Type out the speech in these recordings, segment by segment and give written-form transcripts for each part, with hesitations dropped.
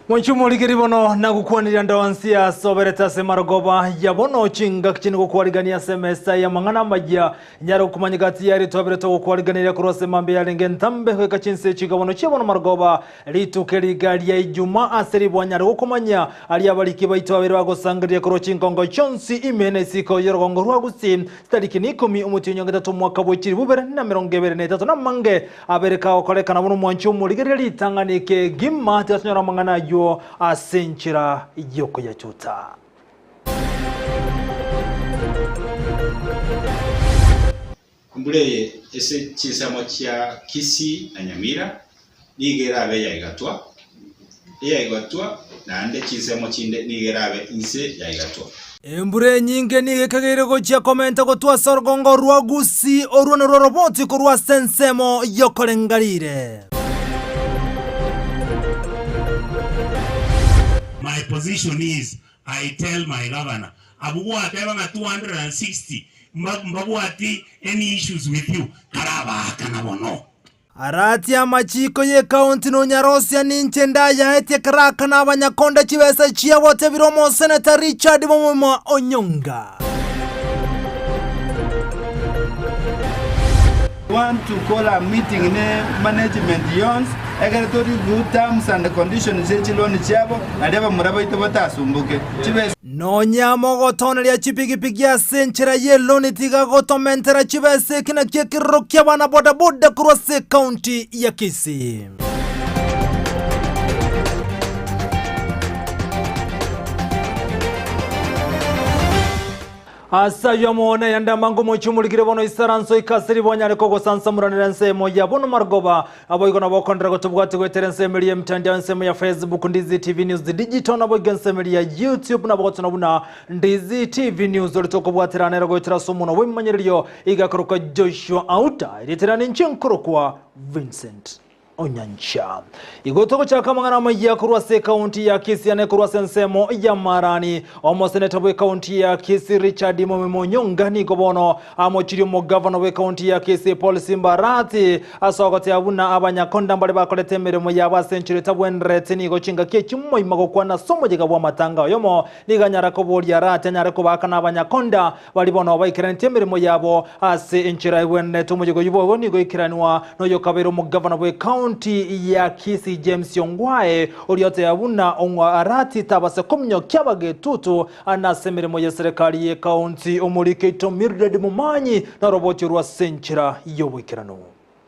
Mwanche omorigeri bono nagokwaniria ndonsi ase oberete ase marogoba ya bono chingaki chinde gokwarigania ase emesa y'amang'ana amaya nyare gokumanya gati ya ritwabire togokwariganiria korwa ase mambia yarenge entambe goika chinse chiga bono chia bono marogoba rituko eriga ria ijuma ase ribwa nyare gokomanya aria abariki baito abere bagosangereria korwa chinkongo chionsi ime na isiko y'orogongo rwa Gusii chitariki na ikomi omotienyi o gatato omwaka bwe chilifu bibere na emerongo ebere na etato namange Abere kagokorekana buna omwanchi omorigereria ritang'ani kegima, tigatonyora amang'ana ayio ase enchera y'okoyachuta. Embura eye ase chinsemo chia Kisii na Nyamira nigo erabe eyaigatwa, eyaigatwa, naende chinsemo chinde nigo erabe inse yaigatwa. Embura enyinge nigo ekageire gochia komenta gotwa ase orogongo rwa Gusii, orwo norwo roboti korwa ase ensemo y'okorenga riire. My position is I tell my governor abwo gwateba ng'a 260 mbabwati any issues with you karabaakana bono. Aratie amachiiko y'ekaunti nonyarosia ninche ndayaetie keraka na abanyakonda chibesa chiabo otebire omoseneta Richard Momoma Onyonga. Want to call a meeting ne management yonsi ekere to review terms and conditions ye chiloan chiabo naria abamura baito batasumbuke. Chibesa. Nonya mogotoneria chipigipigi ase enchera y'eloni tiga gotomentera chibesa eki nakio ekerero ki'abana bodaboda korwa ase ekaunti ya Kisii. Ase ayio amo nayande amange omochie omorikire bono isaranso ika ase ribonya are kogosansamoranera ensemo ya bono marogoba. Naboigo nabo okondera gotobwati goetera ensemo eria y'emitandao ensemo ya Facebook Ndizi TV News Digital naboigo ensemo eria ya YouTube nabo gotuna buna Ndizi TV News ore tokobwatera nere goetera ase omonwa bw'ebimanyererio igakorokwa Joshua Auta erieta riane inche nkorokwa Vincent Onyancha. Igo togochaka amang'ana amayia korwa ase ekaunti ya Kisii ane korwa ase ensemo ya Marani. Omoseneta bw'ekaunti ya Kisii Richard Momimo Onyonga nigo bono amochirie omogavana bw'ekaunti ya Kisii Paul Simba Arati ase ogoteba buna abanyakonda mbare bakorete emeremo yabo ase enchera etabwenereti nigo chingaki echi moima gokwana ase omoyega bw'amatanga oyomo nigo anyara koboria Arati anyare kobaakana abanyakonda Baria bono baikeranetie emeremo yabo ase enchera egwenerete omoyega oyio boigo nigo oikeranwa noyokabeire omogavana bw'ecounty ya Kisii James Ongwae oria oteba buna ong'wa Arati tabase kominyokia abagetutu ande ase emeremo y'eserekari y'ecounty omorike oito Mildred Momanyi noroboti orwo ase enchera y'oboikeranu.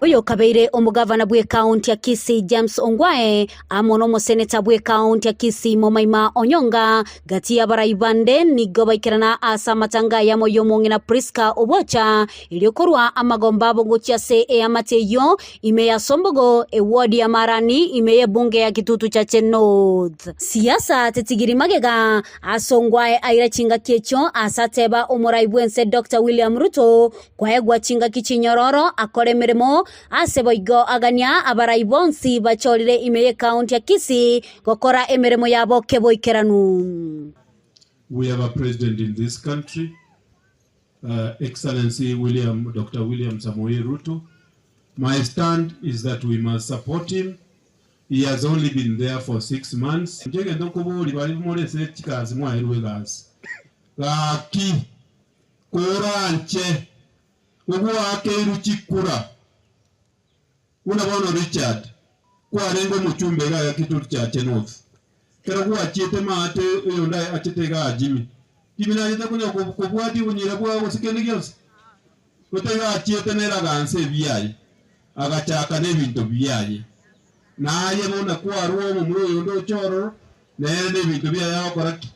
Oyokabeire omogavana bw'ekaunti ya Kisii James Ongwae amo nomoseneta bw'ekaunti ya Kisii Momaima Onyonga gati y'abarai bande nigo baikerana ase amatanga ayamo y'omong'ina Prisca Obwocha erio korwa amagomba abo gochia ase eamate eyio ime ya Sombogo eward ya Marani ime y'ebunge ya Kitutu Chache North. Siasa tetigiri magega ase Ongwae aira chingaki echio ase ateba omorai bw'ense Doctor William Ruto Kwaegwa chingaki chinyororo akore emeremo, ase boigo agania abarai bonsi bachorire ime y'ecounty ya Kisii gokora emeremo yabo keboikeranu. We have a president in this country, Excellency William, Doctor William Samoei Ruto. My stand is that we must support him. He has only been there for 6 months. Inche egento nkoboria baria more ase chigasi mwaerwe egasi, gaki Koranche ogoakeirwe chikura, buna bono Richard kwarenge omochumba iga iga Kitutu Chache North, ekero gwachiete maate oyonde achete igaa Jimmy, Jimmy nachete konya kobwatia obonyira bwao gose kende gionsi? Gose iga achiete nere agansa ebiaye, agachaka nebinto biaye. Naye bono kwarwa omomura oyonde oche ororo, nere nebinto biaye agokora ki?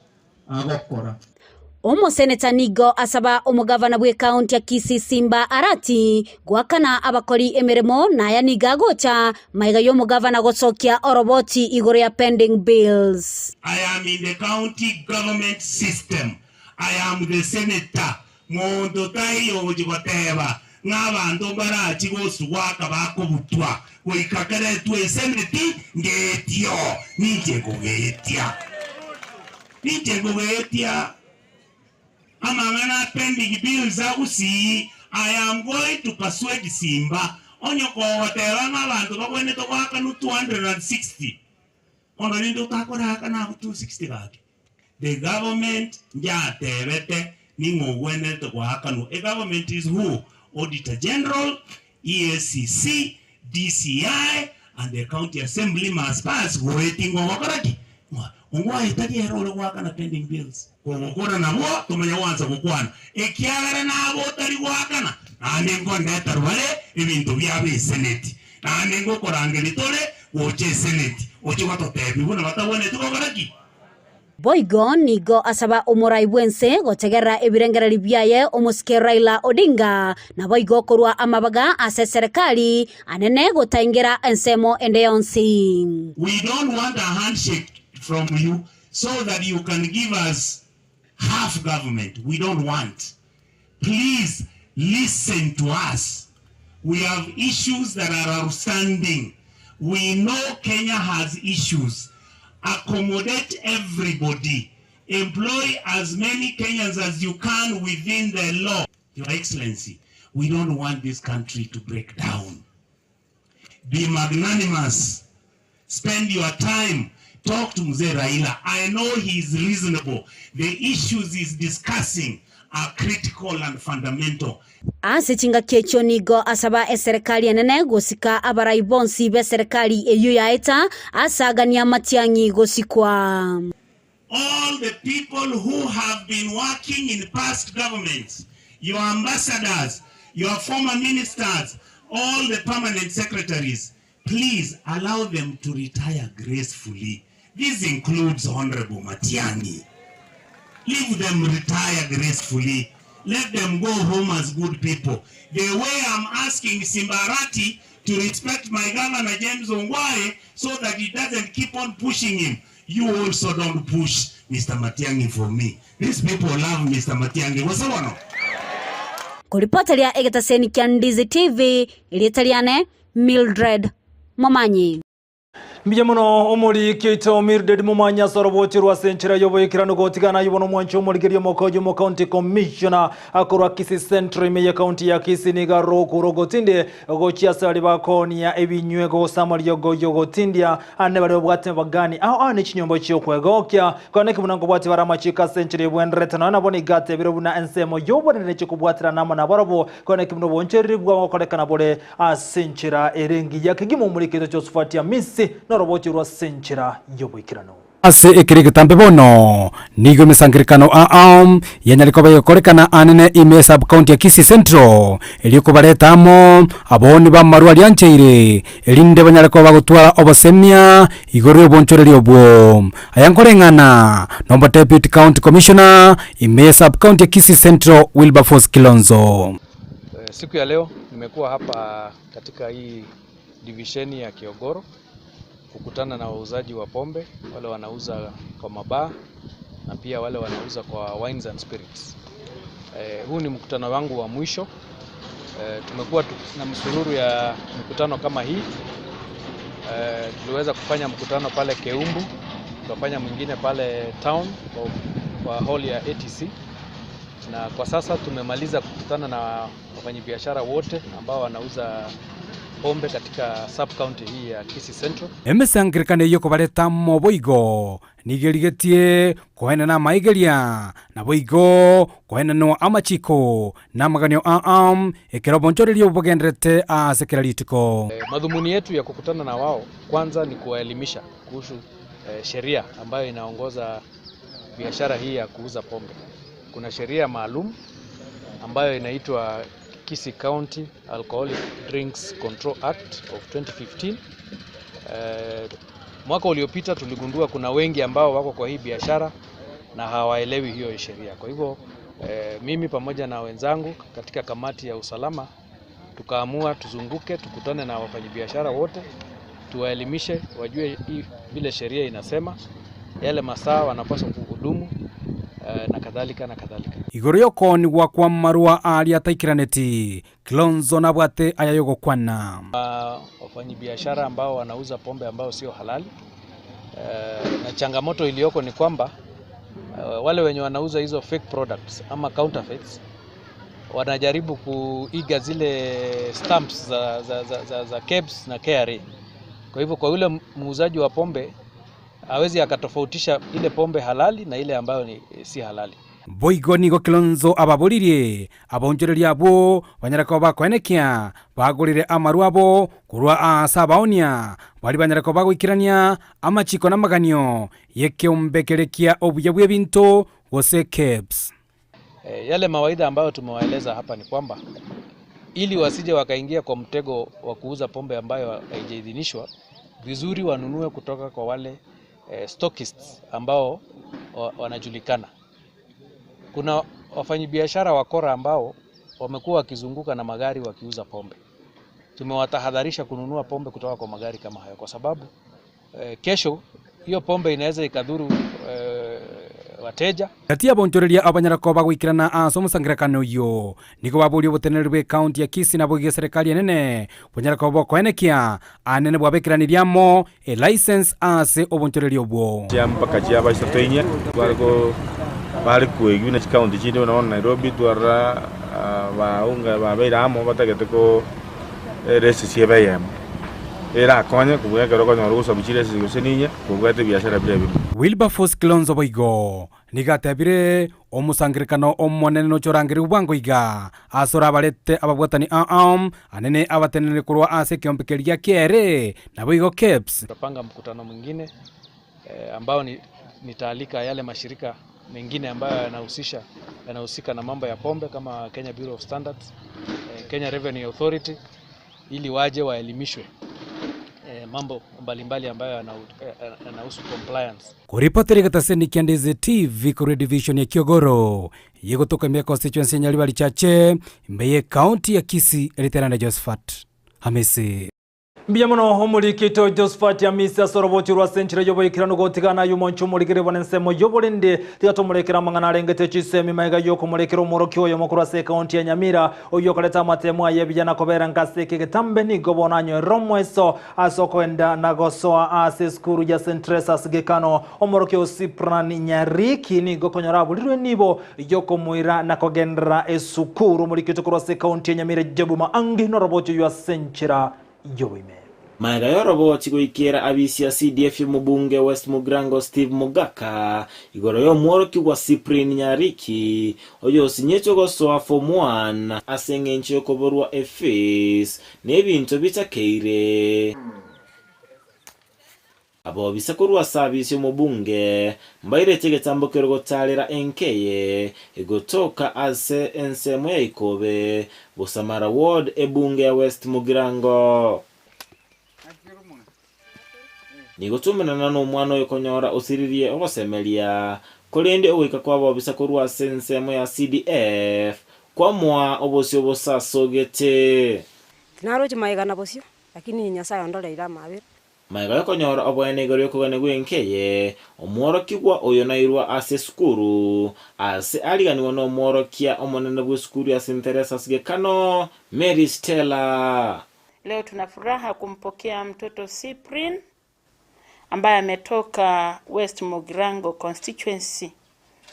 Agokora. Omoseneta nigo asaba omogavana bw'ekaunti ya Kisii Simba Arati goakana abakori emeremo na aya nigo agocha magega y'omogavana gosokia oroboti igoro ya pending bills. I am in the county government system, I am the senator, monto taiyo ogochia goteba ng'a abanto mbarachie gosugoaka bakobutwa goika keretwe eseneti ngetio, ninche nkogetia. Ninche nkogetia amang'ana a pending bills a Gusii, I am going to persuade Simba, onye kogoteba ng'a abanto bagwenerete goakanwa 260. Bono rende otakoraakana abwo 260 gaki. The government njatebete ning'o ogwenerete goakanwa. A government is who? Auditor General, EACC, DCI and the county assembly must pass goetia ng'a ogokora ki? Ng'a ongwae tari ere ore goakana pending bills. Kogokora nabwo tomanye gwansa gokwana, ekiagera nabe otari goakana, naende nkondeta rware ebinto biabo eseneti, naende ngokorangeria tore gocha eseneti, ochie gototebia buna batagwenereti gokora ki? Boigo nigo asaba omorai bw'ense gotegerera ebirengererio biaye omosike Raila Odinga, naboigo korwa amabaga ase eserekari anene gotaingera ensemo ende yonsi. We don't want a handshake from you so that you can give us half government, we don't want. Please listen to us, we have issues that are outstanding, we know Kenya has issues, accommodate everybody, employ as many Kenyans as you can within the law. Your Excellency, we don't want this country to break down. Be magnanimous, spend your time, talk to Mzee Raila. I know he is reasonable. The issues he's discussing are critical and fundamental. Ase chingaki echio nigo asaba eserekari enene gosika abarai bonsi b'eserekari eyio yaeta ase agania amatiang'i gosikwa. All the people who have been working in past governments, your ambassadors, your former ministers, all the permanent secretaries, please allow them to retire gracefully. This includes Honorable Matiang'i. Leave them retire gracefully. Let them go home as good people. The way I'm asking Simba Arati to respect my governor James Ongwae so that he doesn't keep on pushing him. You also don't push Mister Matiang'i for me. These people love Mister Matiang'i. Gose bono? Koripoteria egetaseni kia Ndizi TV, erieta riane Mildred Momanyi. Mbuya mono omoriki oito Mildred Momanyi ase orobochi rwa ase enchera y'oboikeranu gotigana ayio bono omwanchi omorigereria omokoji omo county commissioner akorwa Kisii Central ime ye county ya Kisii nigo arokure ogotindi Gochia ase baria bakoonia ebinywego gose amariogo y'ogotindia, ande baria babwate amabagani ao ao ne chinyomba chi'okwegokia. Korende ki buna nkobwatia bare amachiiko ase enchera ebwenerete, nonya nabo nigo atebire buna ensemo y'obonene neche kobwaterana amo nabarabwo, korende ki buna oboonchoreria bwabo gokorekana bore ase enchera ere engiya kegima. Omorikito Josephat Amisi norobooche rwa ase enchera y'oboikeranu. Ase ekero egetambe bono nigo emesangererekano ao yanyare koba egokorekana anene ime esub-county ya Kisii Central, erio kobareta amo aboni b'amarwa aria ancheire, erinde banyare koba bagotwara obosemia igoro y'obonchoreria obwo. Aya nkoreng'ana nomba Deputy County Commissioner ime y'esub-county ya Kisii Central Wilberforce Kilonzo. Siku ya leo nimekuwa hapa katika hii divisheni ya Kiogoro kukutana na wauzaji wa pombe, wale wanauza kwa mabaa na pia wale wanauza kwa wines and spirits. Eh, huu ni mkutano wangu wa mwisho. Eh, tumekuwa na msururu ya mikutano kama hii. Eh, tuliweza kufanya mkutano pale Keumbu, tukafanya mwingine pale town kwa, kwa hall ya ATC na kwa sasa tumemaliza kukutana na wafanyabiashara wote ambao wanauza pombe katika sub county hii ya Kisii Central. Emesangererekano eyio kobareta amo boigo nigo erigetie koenana amaigeria, naboigo koenanwa amachiko na amaganio aa, ekero obonchoreria obo bogendererete ase kera rituko. Madhumuni yetu ya kukutana na wao kwanza ni kuwaelimisha kuhusu sheria ambayo inaongoza biashara hii ya kuuza pombe. Kuna sheria maalum ambayo inaitwa Kisii County Alcoholic Drinks Control Act of 2015. Mwaka uliopita tuligundua kuna wengi ambao wako kwa hii biashara na hawaelewi hiyo sheria. Kwa hivyo mimi pamoja na wenzangu katika kamati ya usalama tukaamua tuzunguke, tukutane na wafanyabiashara wote, tuwaelimishe wajue hii vile sheria inasema, yale masaa wanapaswa kuhudumu na kadhalika na kadhalika. Igoro y'okoonigwa kw'amarua aria ataikiraneti, Kilonzo nabwate aya y'ogokwana. Wafanyabiashara ambao wanauza pombe ambao sio halali, na changamoto iliyoko ni kwamba wale wenye wanauza hizo fake products ama counterfeits wanajaribu kuiga zile stamps za KEBS na KRA. Kwa hivyo kwa yule muuzaji wa pombe Hawezi akatofautisha ile pombe halali na ile ambayo ni si halali. Boigo nigo Kilonzo ababoririe abaonchoreria abwo banyare koba bakoenekia bagorire amarwa abo korwa aase abaonia baria banyare koba bagoikerania amachiko na amaganio y'ekeombe keria kia obuya bw'ebinto gose KEBS. Yale mawaidha ambayo tumewaeleza hapa ni kwamba ili wasije wakaingia kwa mtego wa kuuza pombe ambayo haijaidhinishwa, vizuri wanunue kutoka kwa wale stockists ambao wanajulikana. Kuna wafanyabiashara wakora ambao wamekuwa wakizunguka na magari wakiuza pombe. Tumewatahadharisha kununua pombe kutoka kwa magari kama hayo, kwa sababu kesho hiyo pombe inaweza ikadhuru wateja. Gati y'abaonchoreria abanyara koba bagoikerana ase omosangererekano oyio, nigo baboria oboteneneri bwa ekaunti ya Kisii nabo iga eserekari enene bonyara koba bokoenekia anene bwabekeranirie amo elicense ase obonchoreria obwo. Chia mpaka chia baisatu inye tware ko bare koigwa na chikaunti chinde buna bono Nairobi twarora baunga babeire amo batagete ko eresi chiebe eyemo erakonye kobua ekero okonyora ogosabu chiresi gose ninye kobwate ebiashara bire ebimo. Wilberforce Kilonzo boigo nigo atebire omosangererekano omonene nochorangerigwe bwango iga ase orabarete ababwatani ao anene abateneneri korwa ase ekeombe keria gia KRA naboigo KEBS. Tutapanga mkutano mwingine ambao nitaalika yale mashirika mengine ambayo yanahusika na mambo ya pombe kama Kenya Bureau of Standards, Kenya Revenue Authority, ili waje waelimishwe mambo mbalimbali ambayo yanahusu compliance. Kuripotera getaseni kia Ndizi TV korwa division ya Kiogoro yegotoka ime constituency ya Nyaribari Chache ime ye county ya Kisii erieta riane Josephat Hamisi. Mbuya mono omorikito Josephat Amisi ase oroboti rwa senchera yoboikeranu gotigana aye omonche omorikere buna ensemo yoborende tiga tomorekera amang'ana arengete chisemi maega yokomorekera omorokia oyomo korwa ase ekaunti ya Nyamira oyio okoreta amatemo aye ebiya na kobera nkase eke getambe nigo bono anyoerire omoeso ase okoenda na gosoa ase esukuru ya St. Teresa's Gekano. Omorokia o Cyprian Nyariki nigo okonyora aburirwe nibo yokomoira na kogenderera esukuru. Omorikito korwa ase ekaunti ya Nyamira Jobu Maangi noroboti oyio ase enchera yoboime. Maega y'orobochi goikera abisi ya CDF omobunge West Mugirango Steve Mogaka igoro y'omworokia Cyprian Nyariki oyosinyetwe gosoa form 1 ase eng'encho yokoborwa efees n'ebinto bitakeire. Abobisa korwa ase abisi omobunge mbairete egetambo kero gotarera enkeye egotoka ase ensemo ya Ikobe Busamara Ward ebunge ya West Mugirango. Nigo tumenana n'omwana oyo konyora osiririe ogosemeria korende ogoika kwa abobisa korwa ase ensemo ya CDF kwamwa obosio bosasogete. Tinaroche maega na bosio lakini Nyasaye ondoreire amabera. Maega yokonyora oboene igoro yokogana enkeye omworokigwa oyo nairwa ase esukuru ase ariganiwa n'omworokia omonene bwa esukuru ya St. Teresa's Gekano Mary Stella. Leo tuna furaha kumpokea mtoto Cyprian ambaye ametoka West Mugirango constituency.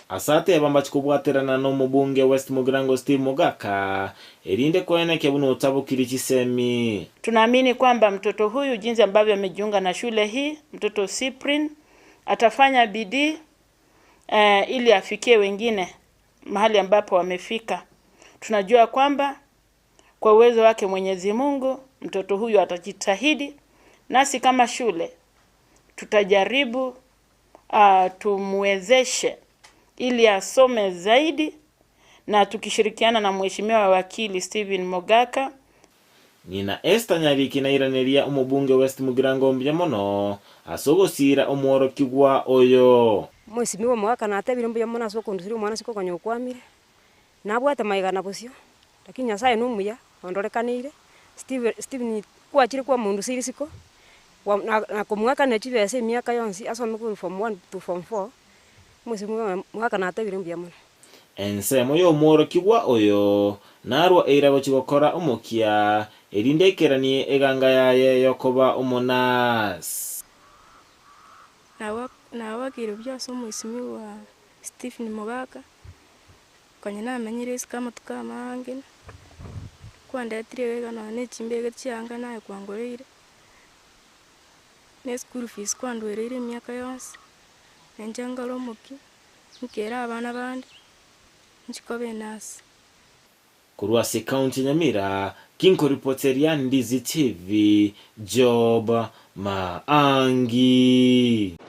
Asate bambachi kubwaterana n'omubunge West Mugirango Steve Mogaka erinde koeneke buno otabukiri chisemi. Tunaamini kwamba mtoto huyu jinsi ambavyo amejiunga na shule hii, mtoto Cyprian atafanya bidii ili afikie wengine mahali ambapo wamefika. Tunajua kwamba kwa uwezo wake Mwenyezi Mungu mtoto huyu atajitahidi, nasi kama shule tutajaribu tumwezeshe ili asome zaidi, na tukishirikiana na Mheshimiwa Wakili Stephen Mogaka. Ng'ina Esther Nyariki nairaneria omobunge West Mugirango mbuya mono ase ogosira omworokigwa oyo. Mheshimiwa Mogaka natebire mbuya mono ase okondusiria omwana ase kokonya okwamire nabwate maega na bosio lakini Nyasaye nomuya ondorekanire Steve Stephen kwachire kwa mundu isiko na komwakana chibesa emiaka yonsi asome korwa form 1 to form 4. Mheshimiwa Mogaka natebire mbuya mono. Ensemo y'omworokigwa oyo narwa eira gochi gokora omokia erinde ekeranie eganga yaye yokoba omonasi. Nawakire buya ase omweshimiwa Stephen Mogaka konya namenyire isiko amatuko amange kwandetire iga nonya na echimbege chianga naye kwangoreire. Na eschool fees kwandwereire emiaka yonsi, na inche nkore omokia, nkere abana bande, inche koba enurse. Korwa ase ekaunti ya Nyamira, ginkoripoteria Ndizi TV, Job Maangi.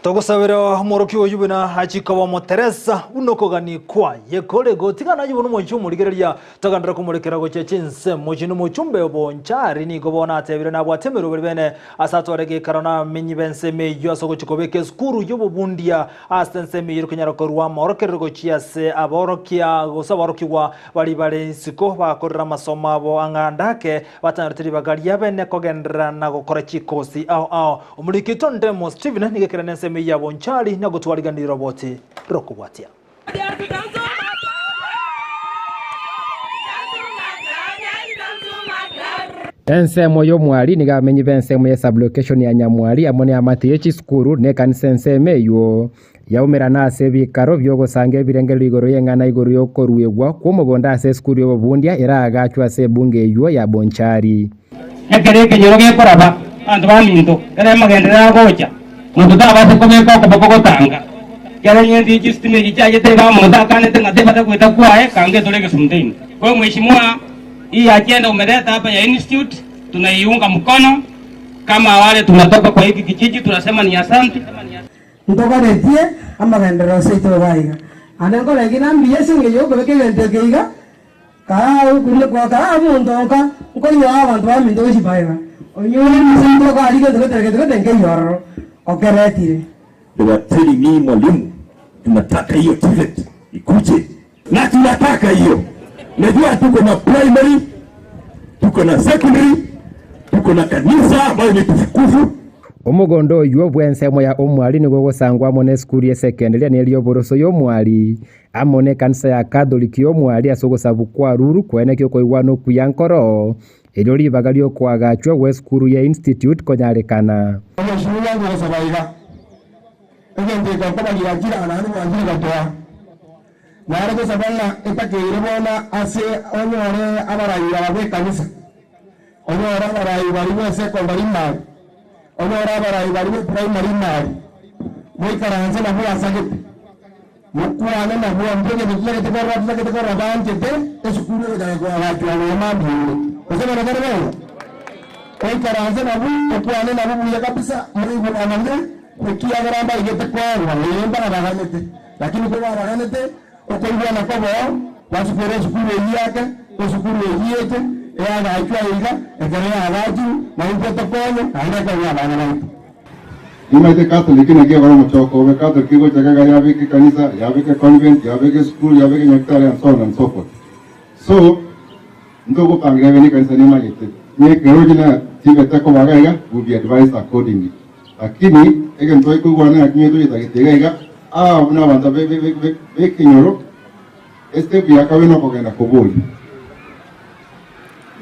Togosabera omworokia oyio buna achie koba omoteresa buna okogania kwaye kore. Gotigana ayio bono omochie omorigereria, togenderere komorekera gochia chinsemo chinde. Omochumbe o Bonchari nigo bono atebire nabwate emeroberi bene ase atware geikaro nabamenyi b'ensemo eyio ase ogochia kobeka esukuru y'obobundia ase ensemo eyio erikonyara korua amorokerero gochia ase aborokia gose aborokigwa Baria bare isiko bagakorera amasomo abo ang'anda ake, batanyorete ribaga ria bene kogenderera na gokora chikosi ao ao. Omoriki oito Ndemo Stephen nigo ekerene ensemo eyio ya Bonchari na gotwariganirie roboti rokobwatia. Ensemo y'omwari nigo abamenyi b'ensemo ye sublocation ya Nyamwari amo neamate ye chisukuru na ekanisa ensemo eywo Yaumerana ase ebiikaro bi'ogosanga ebirengererio igoro y'eng'ana igoro y'okoruegwa kw'omogondo ase esukuru y'obobundia eraagachwe ase ebunge eyio ya Bonchari. Ekero ekenyoro gekoraba, abanto baminto, ekero amagenderero agocha, monto tabasa kobeka okoboko gotanga. Ekero eng'encho ye chistima echi chiachete iga omonto akanete ng'a tebasa goeta kwaye, kanga etore egesunte ime. Kwa hiyo mheshimiwa, hii agenda umeleta hapa ya institute tunaiunga mkono kama wale tunatoka kwa hiki kijiji tunasema ni asante. Ntoganetie amagenderero ase aito iga iga. Ande nkore eki nambuya ase engencho y'okobeka egento eke iga, karaa okoria kwa karaa omonto onka, nkoiyoa abanto baminto gosiba iga. Onyore ase aito iga aria gento gete gete gete nkeiyo ororo, okeretire. They were telling me mwalimu, tunataka hiyo TVET ikuje na tunataka hiyo. Najua tuko na primary, tuko na secondary, tuko na kanisa ambayo ni tukufu. Omogondo oyio bw'ensemo ya Omwali nigo ogosangwa amo nesukuru y'esekenderia na eri'oboroso y'Omwali, amo n'ekanisa ya Katholiki y'Omwali ase ogosabu kwa Ruru kweneki okoigwana okuya nkoro, erio ribaga ri'okoagachwa gw'esukuru ye Institute konyarekana. Omweshimiwa ngogosaba iga, Egento eke okoba giachire aa naende mwanchire gotoa. Nare gosaba ng'a etakeire bono ase onyore abarai aba b'ekanisa, onyore abarai baria be secondary imari, onyore abarai baria be primary imari, moikaranse nabwo asagete, mokwane nabwo intwe egento totagete korora totagete korora banchete esukuru egochaka koagachwa nyuma mambia ere. Gose bono tari boigo? Oikaranse nabwo, okwane nabwo buya kabisa, moigwanane, ekiagera mbaigete koegwa, ee, mbarabaganete. Lakini kobabaganete, okoigwana koboo, basukere esukuru eyio ake, esukuru eyio eche, eagachwe aiga, ekero yaagachirwe, na intwe tokonye, naende ekonye abana baito. Nimaete Catholic naki ekora omochoko obe Catholic egochaka iga yabeka ekanisa, yabeka econvent, yabeka esukuru, yabeka enyagitari and so on and so forth. So, ntogopangera ebe nekanisa nemanyete ng'a ekero onye na tibete koba iga iga will be advised accordingly. Lakini egento tokoigwana ng'aki onye toyetagete iga iga, aa buna abanto be be be bekenyoro, estep ya kabere nokogenda koboria.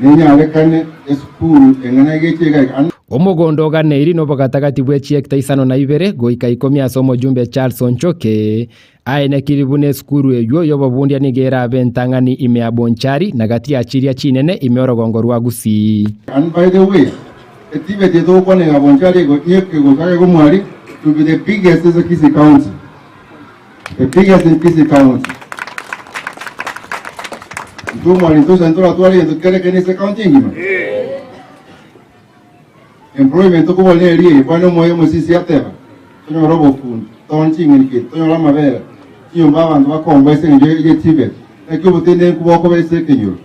Nenyarekane esukuru eng'ana egeche iga iga. Omogondo o Ganeiri nobogatagati bwe chiekta isano na ibere goika ikomi ase omojumbe Charles Onchoke, Aenekiri buna esukuru eywo y'obobundia nigo erabe entang'ani ime ya Bonchari na gati ya chiria chinene ime orogongo rwa Gusii. And by the way, etibeti eye togokwana ya Bonchari ego nyeke gocha iga omwari to be the biggest ase Kisii County. The biggest in Kisii County. Intwe omwari ntosa ntoratware egento kere kende ase county engima. Employment tokobua neri eye, kwane omoyo omosisi ateba, tonyore obofundi, tonyore ching'eni keri, tonyore amabere, chinyomba abanto bakomba ase eng'encho ye TVET, naki obotenenku bokoba ase ekenyoro.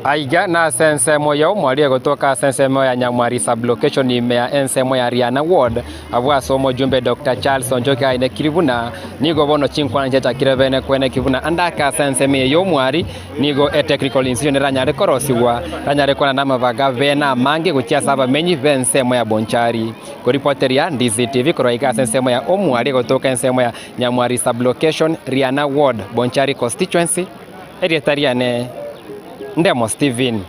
Aiga nase ensemo ya Omwari egotoka ase ensemo ya Nyamwari Sub-location ime ya ensemo ya Riana Ward, Abwo ase omojumbe Doctor Charles Onchoke ainekiri buna nigo bono chinkwana chiachakire bene kweneki buna ande ake ase ensemo eye y'omwari nigo etechnical institution eranyare korosigwa eranyare kwana namabaga bene amange gochia ase abamenyi b'ensemo ya Bonchari. Koripoteria Ndizi TV korwa iga ase ensemo ya Omwari egotoka ensemo ya Nyamwari Sub-location, Riana Ward, Bonchari Constituency, erieta riane Ndemo Stephen.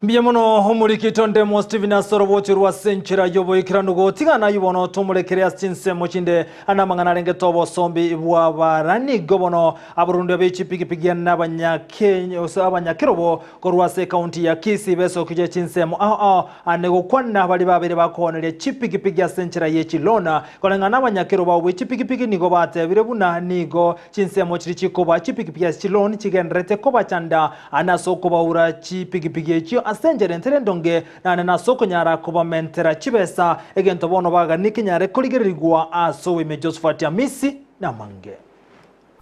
Mbuya mono omoriki Tondemo Stephen ase oroboti rwa ase enchera y'oboikeranu gotigana ayio bono tomorekere ase chinsemo chinde namang'ana arenge tobosombi bw'abarani igo bono abarundi abe chipigipigi n'abanyakerobo korwa ase ekaunti ya Kisii besokire chinsemo ao ao ane gokwana baria babere bakooneria chipigipigi ase enchera ye chilona koreng'ana n'abanyakerobo abwo b'echipigipigi nigo batebire buna nigo chinsemo chiria chikoba chipigipigi ase chiloni chigendererete kobachanda Aande ase okobaura chipigipigi echio ase enchera entere endonge, naende nase okonyara kobamentera chibesa, egento bono baganie kenyare korigererigwa ase oboime Josephat Amisi namange.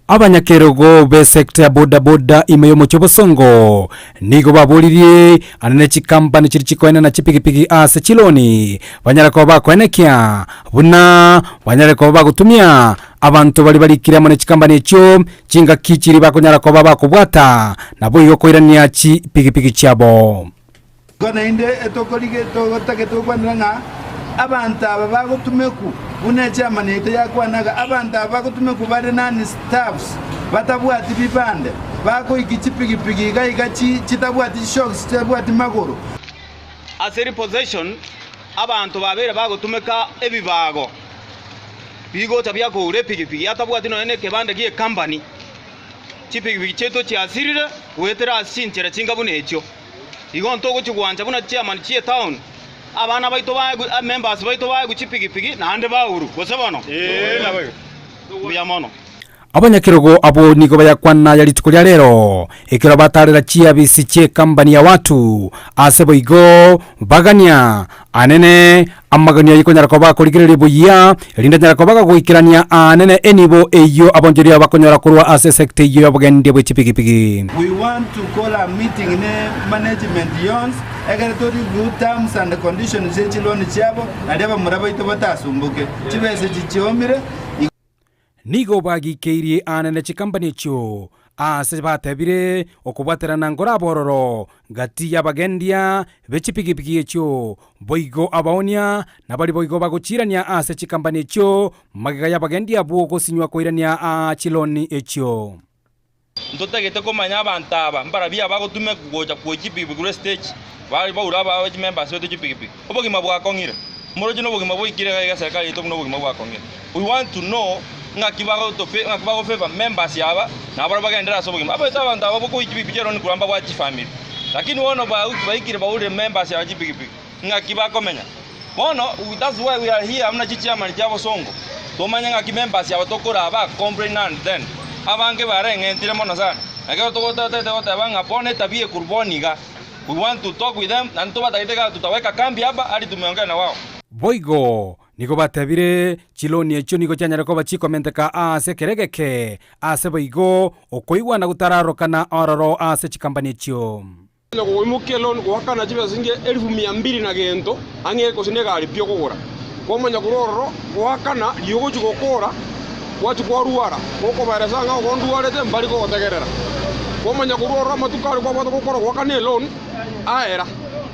Abanyakerogo b'esecta ya boda boda ime y'omochie o Bosongo nigo baboririe anene chikampani chiria chikoenana chipigipigi ase chiloni banyare koba bakoenekia buna banyare koba bagotumia Abanto baria barikire amo ne chikambani echio, chingaki chiria bakonyara koba bakobwata, naboigo koirania chipigipigi chiabo. Igo naende etokorige togotagete gokwanera ng'a abanto aba bagotumeku, buna echairman yaito yakwanaga, abanto aba bagotumeku bare nani staffs, batabwati bibande, bagoiki chipigipigi iga iga chi chitabwati chishocks chitabwati magoro. Ase repossession abanto babeire bagotumeka ebibago bigocha biakoura epigipigi atabwati nonya nekebande gi'ecompany. Chipigipigi chiaito chiasirire goetera ase chinchera chinga buna echio. Igo ntogochia gwancha buna chairman chi'etown abana baito baegwe members baito baegwe chipigipigi naende bauru gose bono? Mbuya mono. Abanyakerogo abwo nigo bayakwana ya rituko ria rero, ekero batarera chiabisi chi'ekambani ya watu, ase boigo bagania anene amaganio ayio konyara koba akorigereria buya, erinde anyare koba gagoikerania aanene enibo eyio abonchoria bakonyora korwa ase esecta eyio y'obogendia bwe chipigipigi. We want to call a meeting ne management yonsi ekere to review terms and conditions ye chiloan chiabo naria abamura baito batasumbuke. Chibesa echi chiomire. Nigo bagikeirie aane ne chikambani echio, aase batebire okobwaterana nkorabe ororo gati y'abagendia be chipigipigi echio, boigo abaonia, na baria boigo bagochiirania ase chikambani echio magega y'abagendia abwo gosinywa koirania aa chiloni echio. Ntotagete komanya abanto aba mbarabwo abagotumeka gocha kwoyia chipigipigi korwa estage, bare baure aba chimembers baito chipigipigi. Obogima bwakong'ire, moroche nobogima boikire iga iga serikali yaito buna obogima bwakong'ire. We want to know ng'aki bagotofe ng'aki bago favour members aba nabarabwo bagenderere ase obogima. Abaito abanto aba bokoyia chipigipigi chiaroro nikorwa mbabwate chifamiri, lakini bono baikire baurire members aba chipigipigi. Ng'aki bakomenya. Bono that's why we are here buna chichairman chia bosongo tomanye ng'aki members aba tokora ba complain and then abange bareng'entire mono sana. Ekero togotete goteba ng'a bono etabia ekorwa bono iga we want to talk with them naende tobatagete iga tutaweka kambi hapa hadi tumeongea na wao. Boigo nigo batebire, Chiloni echio nigo chianyare koba chikomenteka aase ekero egeke, ase boigo okoigwana gotararorokana ororo ase chikambani echio. Onye kogoimokia eloni goakana chibesa chinge elifu mia mbili na gento ang'e gose negari pi okogora, kwamanya korwa ororo goakana riria ogochia gokora gwachia kwarwara, gokobaeresa ng'a ogo ndwarete mbari kogotegerera. Kwamanya korwa ororo amatuko aria kwabwate gokora goakana eloni aera,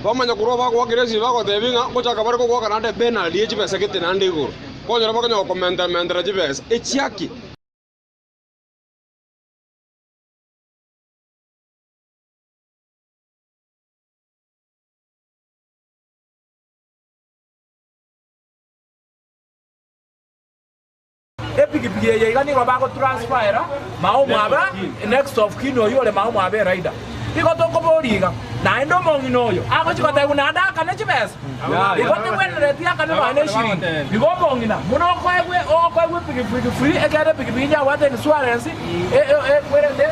bamanya korwa bagoakera esimi bagotebia ng'a ngochaka bare kogoaka naende epenalty ye chibesa gete naende igoro. Kwanyora bakonya gokomentera mentera chibesa, echiaki? Epigipigi eye iga nigo bagotransfera mao mwaba next of kin oyio ore mao mwaba erider. Igo tokoboria iga, naende omong'ina oyo agochia gotebiwa naende akane chibesa? Igo tebwenereti akane nonya ne eshiringi. Igo omong'ina buna okoegwa okoegwa epigipigi free ekiagera epigipigi yabwate insurance ekwerende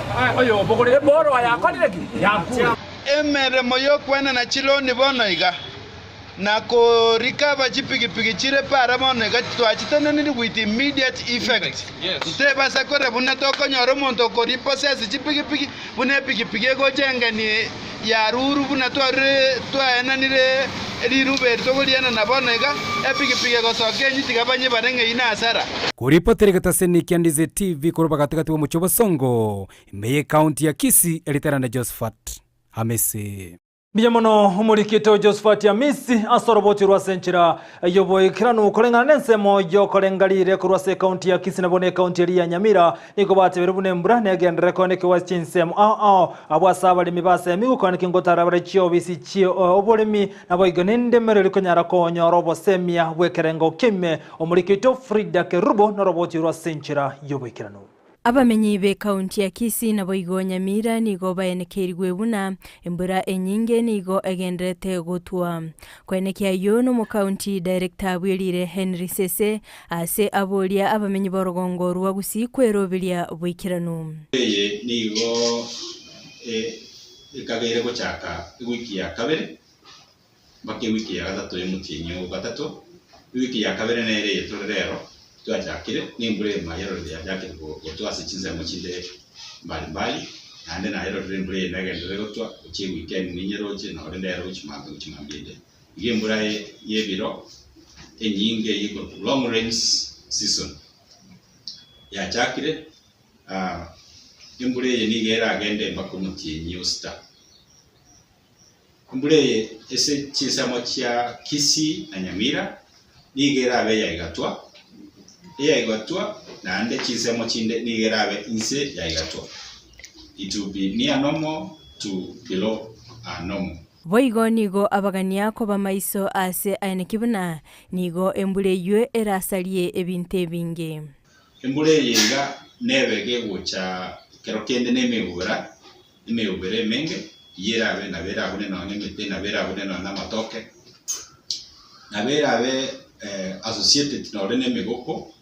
eboroa yakorire ki? Yakure. Emeremo y'okwenena chiloni bono iga, na korikaba chipigipigi chire para bono iga twachiteneniri with immediate effect. Ntebasa kore buna tokonyora omonto okoripossess chipigipigi buna epigipigi egocha engeni ya ruru buna twarure twaenanire rirube eri tokorienana bono iga, epigipigi egosoka enywe tiga banyebare ng'a eyio nasara. Koripotera egetaseni kia Ndizi TV korwa bagatigati bw'omochie o Bosongo, ime y'ecounty ya Kisii, Eriterane Josephat Hamisi. Mbuya mono omorikito Josephat Amisi ase oroboti rw'ase enchera y'oboikeranu koreng'ana n'ensemo y'okorenga riire korwa ase ekaunti ya Kisii nabo n'ekaunti eria ya Nyamira nigo batebire buna embura negenderere koenekiwa ase chinsemo ao ao abwo ase abaremi basemiwe koeneki ngotara bare chiobisi chie oboremi naboigo nendemero eri konyara konyora obosemia bw'ekerengo kiaime omorikito Frida Kerubo noroboti rw'ase enchera y'oboikeranu. Abamenyi b'ekaunti ya Kisii naboigo Nyamira nigo baenekeirigwe buna embura enyinge nigo egendererete gotwa. Koenekia ayio nomokaunti director bw'erire Henry Sese ase aboria abamenyi b'orogongo rwa Gusii kweroberia boikeranu. Eye nigo ekageire gochaka ewiki ya kabere mpaka ewiki ya gatato y'omotienyi o gatato. Ewiki ya kabere nere eye tore rero twachakire, na embura eye mayerorire yachakire gotwa ase chinsemo chinde mbali mbali, naende nayerorire embura eye negenderere gotwa gochia eweekend ninyeroche nore ndero gochia mambia gochia mambia ende. Iga embura y'ebiro enyinge eyio ekorokwa long rains season yachakire, embura eye nigo eragende mpaka omotienyi o sita. Embura eye ase chinsemo chia Kisii na Nyamira nigo erabe eyaigatwa, eyaigatwa naende chinsemo chinde nigo erabe inse yaigatwa, it will be near normal to below normal. Boigo nigo abagania koba maiso aase aeneki buna nigo embura eyio erasarie ebinto ebinge. Embura eye iga nebe gegocha kero kende nemegura, Emeubera emenge eyio erabe nabo erabune nonya nemete, nabo erabune nonya namatoke, nabo erabe associated nore na emegoko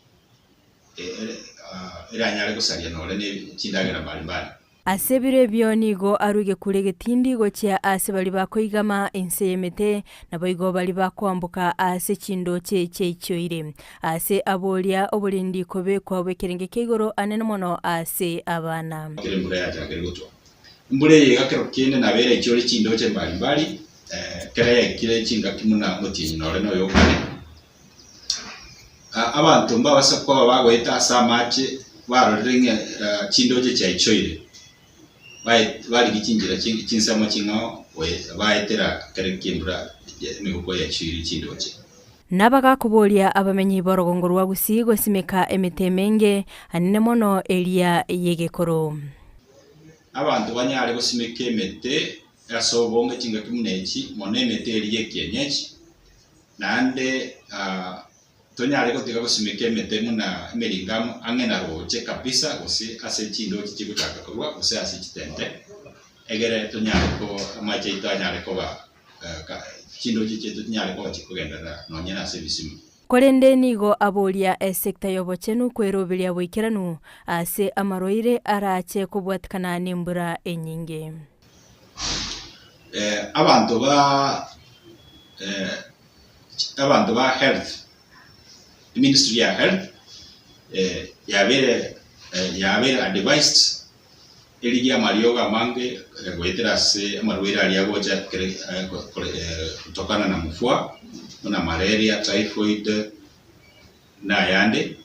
eranyare gosaria nore ne chindagera mbari mbari. Ase ebiro ebio nigo arue egekuro egetindi gochia aase baria bakoigama inse y'emete, naboigo baria bakoamboka aase chindooche chiaichoire. Aase aboria oborendi kobekwa bw'ekerenge kia igoro anene mono aase abana. Ekero embura yachakire gotwa. Embura eye iga kero kende nabo eraichore chindoche mbari mbari, ekero yaikire chingaki buna omotienyi nore noyo okane. Abanto mbabasa koba bagoeta ase amache barorire ng'a chindoche chiaichoire, barigia chinchera chinsemo ching'ao baetera ekero ki'embura emegoko yaichoire chindoche. Nabagakoboria abamenyi b'orogongo rwa Gusii gosimeka emete emenge, anene mono eria y'egekoro. Abanto banyare gosimeka emete ase obonge chingaki buna echi, mono emete eria y'ekienyeji, naende tonyare gotiga gosimeka emete buna emeringamu ang'e na roche kabisa, gose ase chindoche chigochaka korwa, gose ase chitente, egere tonyare ko amache aito anyare koba Chindoche chiaito tinyare koba chikogenderera nonya nase ebisima. Korende nigo aboria esekta y'obochenu kweroberia boikeranu ase amarwaire arache kobwatikana nembura enyinge. Abanto ba abanto ba health, eministry ya health yabeire yabeire advised Erigia amariogo amange goetera ase amarwaire aria agocha kutokana na mvua buna malaria, typhoid na ayande.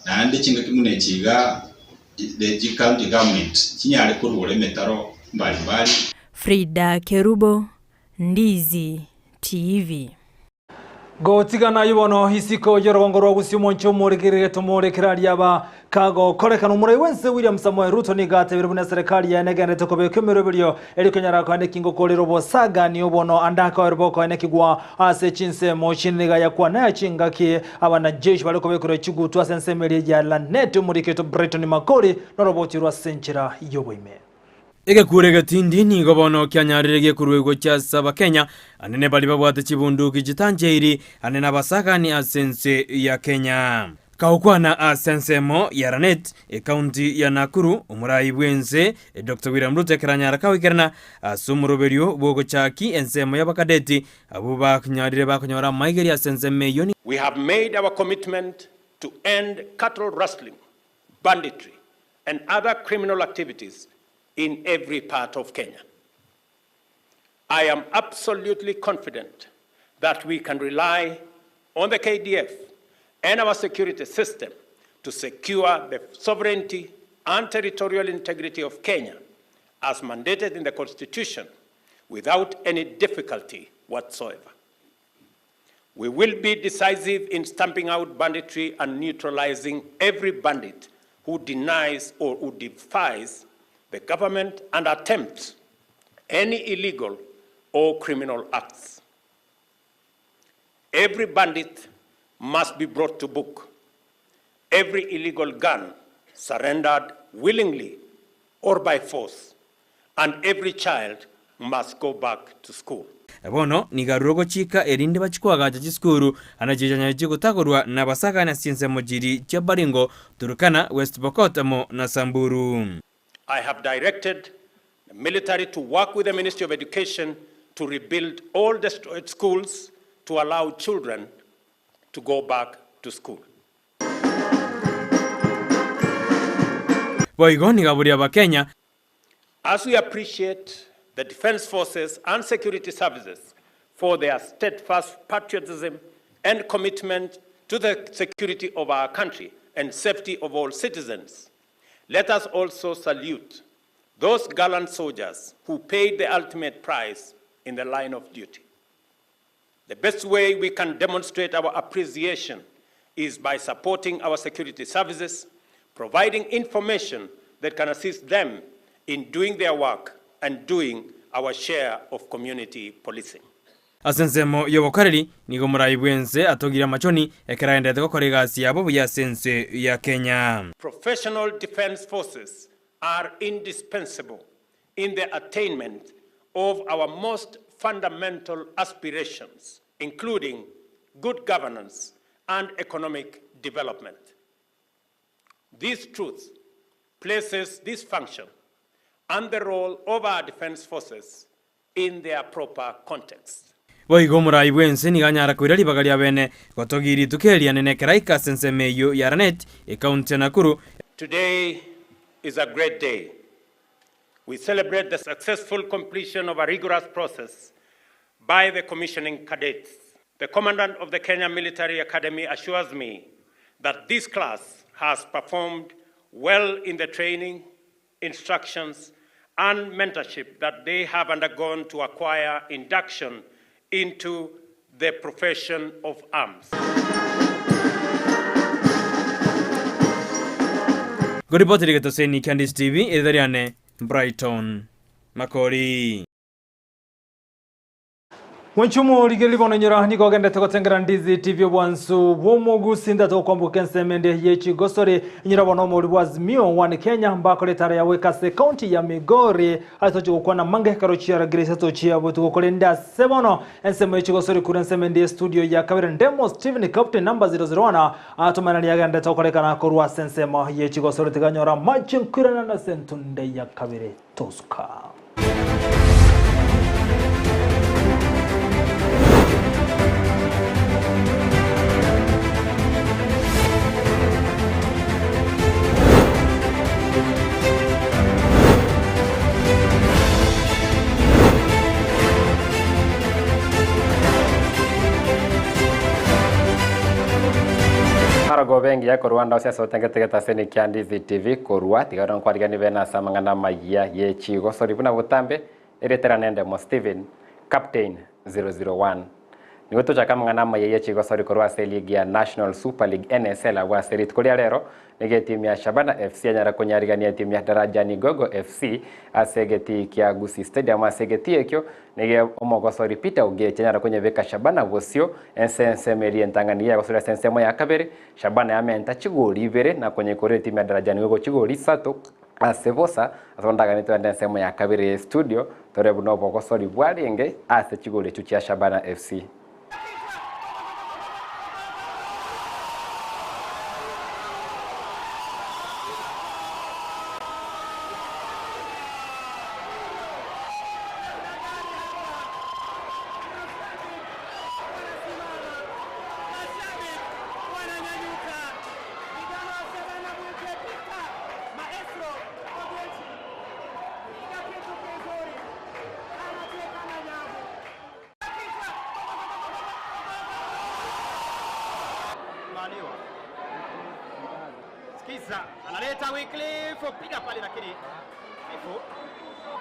Naende chingaki buna echi iga the county government chinyare korwora emetaro mbali mbali. Frida Kerubo, Ndizi TV. Gotigana ayio bono isiko y'orogongo rwa Gusii omonche omorigerere tomorekere aria aba kagokorekana. Omorai bw'ense William Samoei Ruto nigo atebire buna eserekari yaye negenderete kobeka emeroberio eri konyara koeneki ngokorera obosagani obono ande akaoerwa bokoenekigwa ase chinsemo chinde nigo ayakwana chingaki abanajeshi bare kobekerwa chigutu ase ensemo eria ya Lanet omorikito Brighton Makori noroboti rwa ase enchera y'oboime. Egekuro egetindi nigo bono kianyarire gekorwa gochia ase Abakenya, anene baria babwate chibunduki chitancheiri, ane nabasagani ase ense ya Kenya. Kagokwana ase ensemo ya Lanet, ekaunti ya Nakuru, omorai bw'ense Doctor William Ruto ekero anyara kagoikerana ase omoroberio bw'ogochaki ensemo y'abakadeti abwo banyarire bakonyora amaigerio ase ensemo eyio. We have made our commitment to end cattle rustling, banditry and other criminal activities in every part of Kenya. I am absolutely confident that we can rely on the KDF and our security system to secure the sovereignty and territorial integrity of Kenya as mandated in the Constitution without any difficulty whatsoever. We will be decisive in stamping out banditry and neutralizing every bandit who denies or who defies the government and attempts any illegal or criminal acts. Every bandit must be brought to book. Every illegal gun surrendered willingly or by force, and every child must go back to school. Bono nigo arure ogochika erinde bachie koagacha chisukuru ande chichanyare chigotagorwa nabasagani ase chinsemo chiria chia Baringo, Turkana, West Pokot amo na Samburu. I have directed the military to work with the Ministry of Education to rebuild all destroyed schools to allow children to go back to school. Boigo nigo aboria Abakenya. As we appreciate the Defence Forces and security services for their steadfast patriotism and commitment to the security of our country and safety of all citizens, let us also salute those gallant soldiers who paid the ultimate price in the line of duty. The best way we can demonstrate our appreciation is by supporting our security services, providing information that can assist them in doing their work and doing our share of community policing. Ase ensemo y'obokoreri, nigo omorai bw'ense atogirie amachoni ekero agenderete gokora egasi yabo buya ase ense ya Kenya. Professional defence forces are indispensable in the attainment of our most fundamental aspirations, including good governance and economic development. This truth places this function and the role of our defence forces in their proper context. Boigo omorai bw'ense nigo anyara koira ribaga ria bene gotogia rituko eria nene ekero aika ase ensemo eyio ya Lanet, ekaunti ya Nakuru. Today is a great day. We celebrate the successful completion of a rigorous process by the commissioning cadets. The commandant of the Kenya Military Academy assures me that this class has performed well in the training, instructions, and mentorship that they have undergone to acquire induction into the profession of arms. Ngoripotera egetoseni kia Ndisi TV, erieta riane Brighton Makori. Mwenche omorigereria bono inyora nigo ogendete gotengera Ndizi TV obwansu bw'omogusi ndate gokwamboka ensemo ende ye chigosori inyora bono omori bwa Azimio One Kenya mbakore etara yawe ase county ya Migori ase tochi gokwana mange ekero chiaragire isato chia botuko korende ase bono ensemo ye chigosori kure ensemo ende ye studio ya kabere Ndemo Steven Captain number 001 atomanani agendete gokorekana korwa ase ensemo ye chigosori tiganyora amache nkoirana ase entunde ya kabere tosuka. Marogoba engiya korwa ande ase otengete getaseni kia Ndizi TV korwa tiga nokwarigani bene ase amang'ana amayia ye chigosori buna botambe erietera nendemo Stephen Captain 001 Nigo tochake amang'ana amaya ye chigosori korwa ase eligi ya National Super League NSL abwo ase rituko ria rero nigo etimu ya Shabana FC yanyara konyarigania etimu ya Darajani Gogo FC ase egetii kia Gusii Stadium ase egetii ekio nigo omogosori Peter Ogechi anyara konyebeka Shabana bosio ense ensemo eria entang'ani yagosoria ase ensemo ya kabere Shabana yamenta chigori ibere na konyekorera etimu ya Darajani Gogo chigori isato ase bosa ase ondagane twende ensemo ya kabere ye studio tore buna obogosori bwarenge ase chigori echio chia Shabana FC. Sikiza, analeta Wycliffe, piga pale lakini Wycliffe.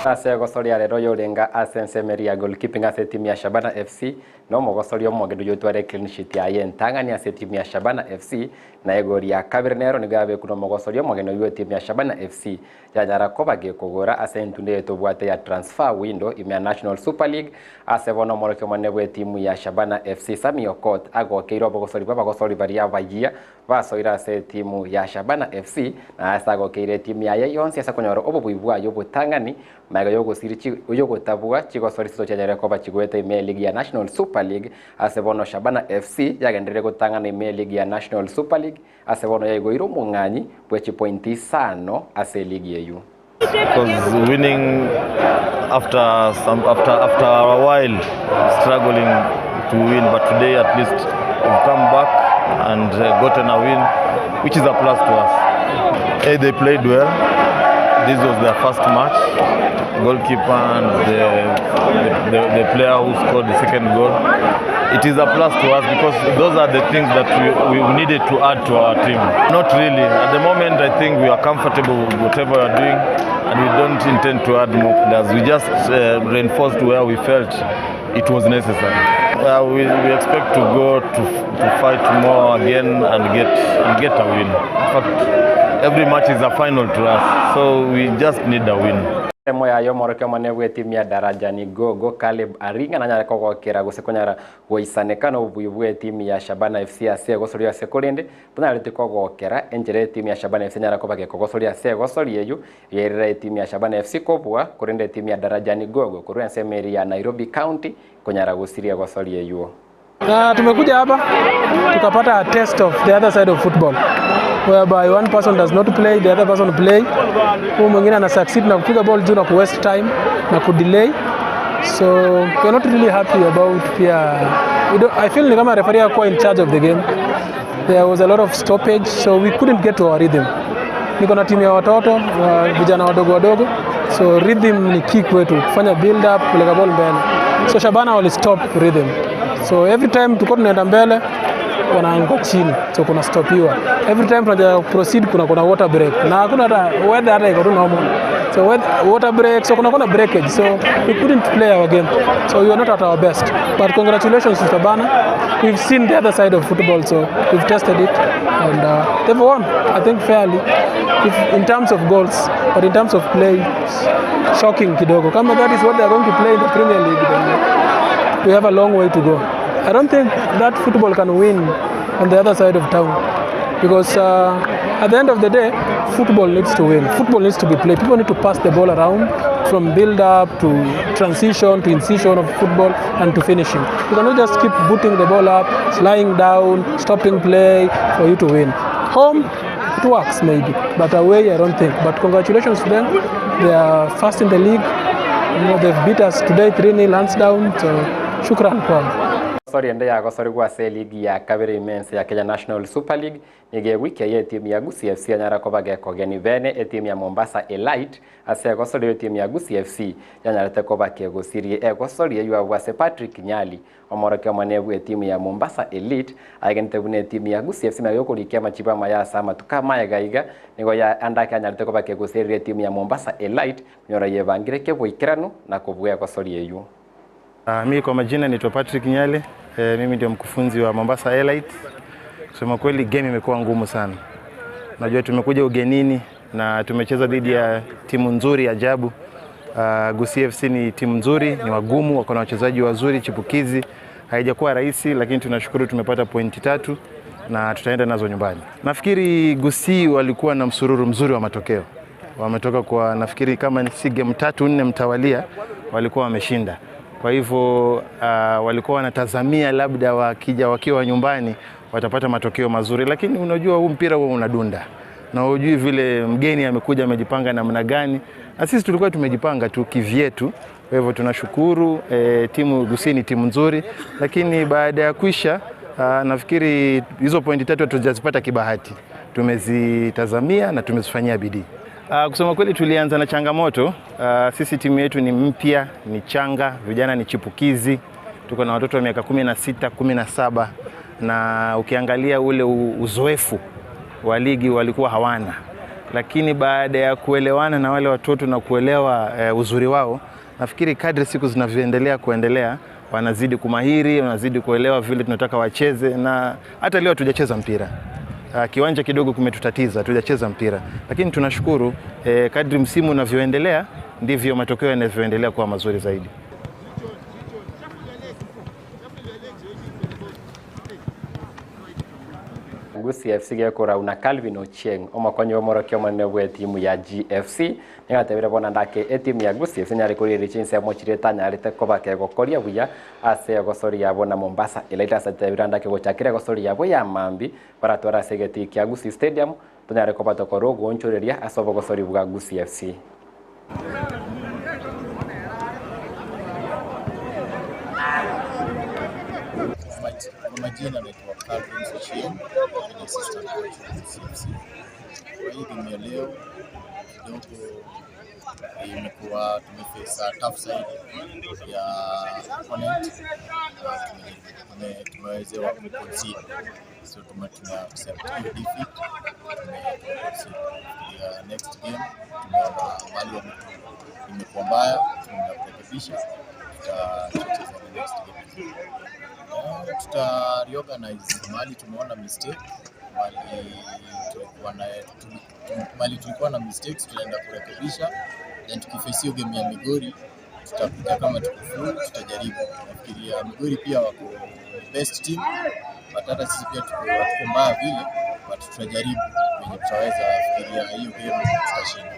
Ase egosoria rero oyorenga ase ensemo eria ya goalkeeping ase etimu ya Shabana FC na omogosoria omogeni oyio otware clean sheet yaye entang'ani ase etimu ya Shabana FC na egori ya kabere nero nigo yabekwa na omogosoria omogeni oyio etimu ya Shabana FC yanyara koba gekogora ase entundo eye tobwate ya transfer window ime ya National Super League ase bono omorokia omonene bw'etimu ya Shabana FC Sammy Okoth agokeire obogosori bw'abagosori baria abayia Basoire ase etimu ya Shabana FC na ase agokeire etimu yaye yonsi ase konyora obobui bwaye obotang'ani magega y'ogosiri y'ogotabua chigosori chiso chianyarire koba chigoeta ime eligi ya National Super League ase bono Shabana FC yagenderire gotang'ana ime eligi ya National Super League ase bono yaigoire omong'anyi bwe chipointi isano ase eligi eyio. Because winning after some after after a while struggling to win, but today at least we've come back and gotten a win, which is a plus to us. Hey, they played well. This was their first match. Goalkeeper and the, the, the, the player who scored the second goal. It is a plus to us because those are the things that we, we needed to add to our team. Not really. At the moment, I think we are comfortable with whatever we are doing and we don't intend to add more players. We just reinforced where we felt it was necessary. We, we expect to go to, to fight more again and get, and get a win. In fact, every match is a final to us, so we just need a win. Ensemo yaye omorokia omonene bw'etimu ya Darajani Gogo, Caleb Aringa nanyare kogokera gose konyara goisaneka nobobui bw'etimu ya Shabana FC ase egosoria ase korende tanyareti kogokera enchera etimu ya Shabana FC enyare koba gekogosoria ase egosoria eyio yairera etimu ya Shabana FC kobua korende etimu ya Darajani Gogo korwa ensemo eria ya Nairobi County konyara gosiria egosoria eyio. Na tumekuja hapa tukapata a test of the other side of football whereby one person does not play the other person play. Huyu mwingine ana succeed na kupiga ball juu na ku waste time na ku delay, so we are not really happy about pia we don't, I feel ni kama referee hakuwa in charge of the game. There was a lot of stoppage so we couldn't get to our rhythm. Niko na timu ya watoto wa vijana wadogo wadogo, so rhythm ni key kwetu kufanya build up, kupeleka ball mbele. So Shabana wali stop rhythm, so every time tulikuwa tunaenda mbele wanaanguka chini, so kuna stopiwa every time tunaja proceed, kuna kuna water break na hakuna hata weather hata iko tu normal, so weather, water break, so kuna kuna breakage, so we couldn't play our game, so we were not at our best, but congratulations to Shabana, we've seen the other side of football, so we've tested it and they've won, I think fairly, if in terms of goals, but in terms of play, shocking kidogo. Kama that is what they are going to play in the Premier League, then we have a long way to go. I don't think that football can win on the other side of town because at the end of the day, football needs to win. Football needs to be played. People need to pass the ball around from build up to transition to incision of football and to finishing. You cannot just keep booting the ball up, lying down, stopping play for you to win. Home, it works maybe, but away I don't think. But congratulations to them. They are first in the league. You know, they've beat us today 3-0 hands down. So shukran kwao. Gosori ende yagosorigwa ase eligi ya kabere ime ense ya Kenya National Super League nigo ewiki eye etimu ya Gusii FC yanyara koba gekogeni bene etimu ya Mombasa Elite ase egosori eyo etimu ya Gusii FC yanyarete koba kegosirie egosori eywo abwo ase Patrick Nyali omorokia omonene bwe etimu ya Mombasa Elite aegenete buna etimu ya Gusii FC magega yokorikia amachibo amaya ase amatuko amaye iga nigo ya ande ake anyarete koba kegosiereria etimu ya Mombasa Elite konyora yebangire keboikeranu na kobua egosori eywo. Mi kwa majina naitwa Patrick Nyale. E, mimi ndio mkufunzi wa Mombasa Elite. Kusema kweli game imekuwa ngumu sana. Najua tumekuja ugenini na tumecheza dhidi ya timu nzuri ajabu. Gusii FC ni timu nzuri, ni wagumu, wako na wachezaji wazuri chipukizi. Haijakuwa rahisi, lakini tunashukuru tumepata pointi tatu na tutaenda nazo nyumbani. Nafikiri Gusii walikuwa na msururu mzuri wa matokeo. Wametoka kwa nafikiri kama si game tatu nne mtawalia walikuwa wameshinda. Kwa hivyo walikuwa wanatazamia labda wakija wakiwa nyumbani watapata matokeo mazuri, lakini unajua huu mpira huo unadunda na hujui vile mgeni amekuja amejipanga namna gani, na sisi tulikuwa tumejipanga tu kivyetu. Kwa hivyo tunashukuru timu Gusii ni timu nzuri, lakini baada ya kuisha nafikiri hizo pointi tatu hatujazipata kibahati. Tumezitazamia na tumezifanyia bidii. Kusema kweli tulianza na changamoto. Sisi timu yetu ni mpya, ni changa, vijana ni chipukizi. Tuko na watoto wa miaka 16, 17 na ukiangalia ule uzoefu wa ligi walikuwa hawana, lakini baada ya kuelewana na wale watoto na kuelewa uzuri wao, nafikiri kadri siku zinavyoendelea kuendelea wanazidi kumahiri, wanazidi kuelewa vile tunataka wacheze, na hata leo hatujacheza mpira. Kiwanja kidogo kimetutatiza, hatujacheza mpira, lakini tunashukuru kadri msimu unavyoendelea ndivyo matokeo yanavyoendelea kuwa mazuri zaidi. Gusii FC gekũrauna Calvin Ochieng omokonyi omorokia omonene bwa etimu ya GFC nigatebire bona ndake etimu ya Gusii FC nyare korigereria chinsemo chiria etanyarete koba kegokoria buya ase egosori yabo na Mombasa Elite ase atebire ndake gochakera egosori yabo ya mambi baratwara ase egetii kia Gusii Stadium tonyare koba tokorwa ogoonchoreria ase obogosori bwa Gusii FC. Kwa majina naitwa Calvin Ochieng, ni assistant coach wa Gusii FC. Kwa hii game ya leo kidogo imekuwa tumeface a tough side ya opponent na tumewezewa kuconcede, so tume accept hiyo defeat, tumeconcede. Nafikiria next game tumeona mahali imekuwa mbaya, tunaenda kurekebisha, tutacheza the next game vizuri. Tuta reorganize mahali tumeona mistake, mahali tulikuwa na mistakes tutaenda kurekebisha, then tukiface hiyo game ya Migori tutakuja kama tuko full, tutajaribu. Nafikiria Migori pia wako best team, but hata sisi pia hatuko mbaya vile, but tutajaribu venye tutaweza. Nafikiria hiyo game tutashinda.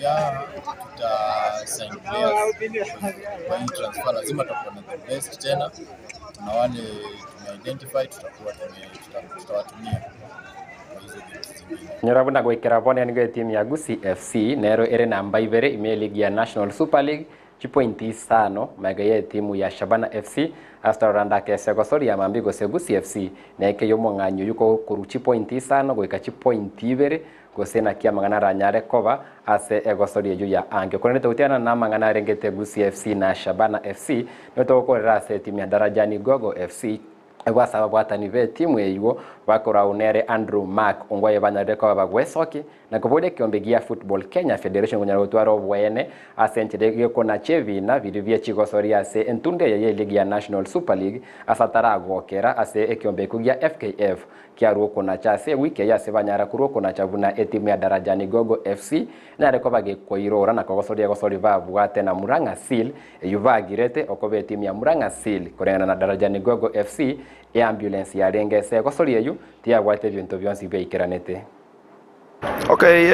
Yeah, tuta sign players kwa hii transfer, lazima tutakuwa na the best tena. Kuna wale tumeidentify, tutakuwa tutawatumia kwa hizo games zingine. Nyora buna gwikira bone nigo etimu ya Gusii FC nero ere namba ibere ime ligi ya National Super League chipointi isano maega ya etimu ya Shabana FC ase ndake gosoria mambi gose Gusii FC neke yomong'anyo yuko koru chipointi isano goika chipointi ibere gose naki amang'ana aranyare koba ase egosoria eyo ya angio korende togutiana na amang'ana arengete Gusii FC na Shabana FC nigo togokorera ase etimu ya Darajani Gogo FC gwasaba bwatani be etimu eywo bakora unere Andrew Mark ongwaye banyarire koba bagwesoki na kuboria kiombe gia Football Kenya Federation kunyara gotwara obwene ase enchera gekona chebina biri bia chigosoria ase entunde eye ya ligi ya National Super League ase ataragokera ase ekiombe ekio gia FKF kiarwo okonacha ase ewiki eye ase banyara korwa okonacha buna etimu ya Darajani Gogo FC nare koba gekoirora na kogosoria egosori babwate na Murang'a Seal eywo bagirete okoba etimu ya Murang'a Seal koreng'ana na Darajani Gogo FC eambulance yarenge ase egosoria eywo tiyabwate ebinto bionsi biaikeranete. Okay,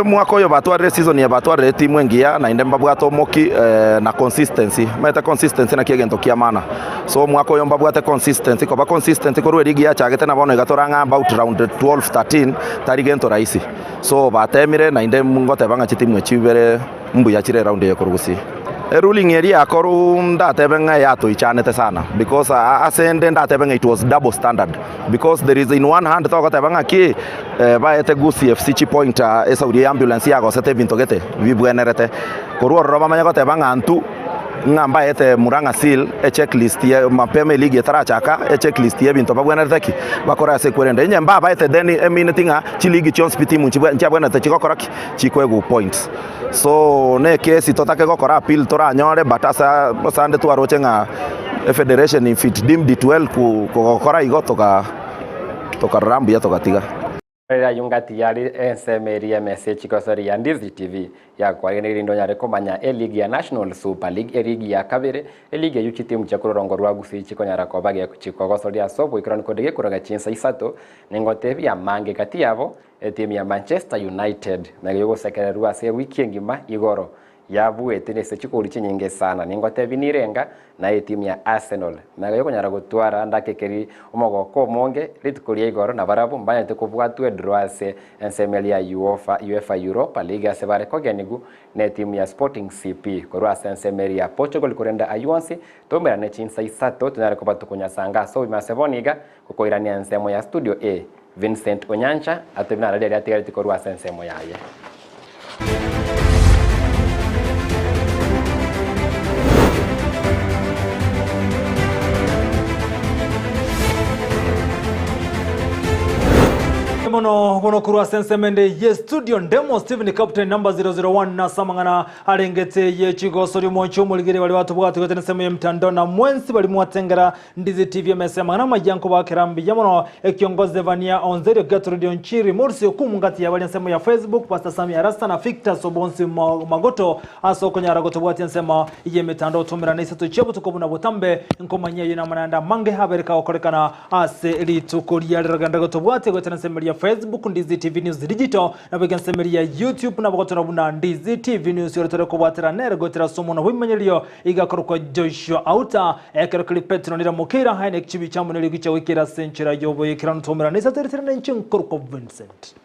mwaka oyo batwarire season ya batwarire timu engiya naende mbabwate omoki na consistency maete consistency naki egento kia maana so mwaka oyo mbabwate consistency koba consistency korwa erigi yachagete na bono iga torang'a about round 12 13 tari gento rahisi so batemire naende ngoteba ng'a chitimu echi ibere mbuya chire round eye korwa gusii. Eruling eria yakorwa ndatebe ng'a yatoichanete sana because ase ende ndatebe ng'a it was double standard because there is in one hand togoteba ng'a ki baete Gusii FC chipoint esauri ya ambulance yagosete ebinto gete bibwenerete korwa ororo bamanye goteba ng'a intwe ng'a mbaete Murang'a Seal echecklist ya mapema eligi etarachaka echecklist ya ebinto babwenerete ki bakore ase ekwerende onye mbabaete then emineti ng'a chiligi chionsi pi timu nchiabwenerete chigokora ki chikoegwa points. So ne ekesi totake gokora appeal toranyore but ase ande twaroche ng'a efederation if it deemed it well kogokora igo toka tokarora mbuya togatiga. Rero ayio ngati yare ensemo eria y'emesa echigosori ya Ndizi TV yakoariganirie erinde onyare komanya eligi ya National Super League, eligi ya kabere, eligi eyio chitimu chia korwa rwa Gusii chikonyara koba chikogosoria ase oboikeranu kode gekoroga chinsa isato ningotebia amange gati yabo Etimu ya Manchester United naigo yogosekererwa ase ewiki engima igoro Yabuete nese chigori chinyinge sana. Ningotebi nirenga na etimu ya Arsenal nayo ekonyara gotwara ndakekeri omogoko omonge rituko ria igoro na barabwo mbanyarete kobwatwa edraw ase ensemo eria ya Uofa Uefa Europa League ase bare kogenigu na etimu ya Sporting CP korwa ase ensemo eria ya Portugal korende aywo onsi toumerane chinsa isato tonyare koba tokonyasanga ase obogima ase bono iga gokoirania ensemo ya studio A Vincent Onyancha atebie nararia aria atigareti korwa ase ensemo yaye. Mono bono korwa ase ensemo ende ye studio ndemo Stephen Captain number 001 na ase amang'ana arengete ye chigosori omonche omorigere bari batobwate goetera ensemo ye mtandao na mwensi bari mwatengera Ndizi TV emesa amang'ana amaya nkobakera mbuya mono ekiongozi Zevania Onzerio Gertrude Onchiri Morsi Okumu ngati ya bari ensemo ya Facebook Pastor Sami Arasa na Victor Sobonsi Magoto ase okonyara gotobwatia ensemo y'emetandao tomerane isato chia botuko buna botambe nkomanyia ayio namananda amange abere kagokorekana ase rituko ria rero genda gotobwatia goetera ensemo ya Facebook Ndizi TV News Digital nabo iga ensemo ya YouTube nabo gotora buna Ndizi TV News ore tore kobwatera nere goetera ase omonwa bw'ebimanyerio Igakorokwa Joshua Auta, ekero keria Petero nira mokeira aye ne chibi chiamo nerio gichia goikera ase enchera y'oboyekeranu twaumerana isato eritera nenche nkorokwa Vincent.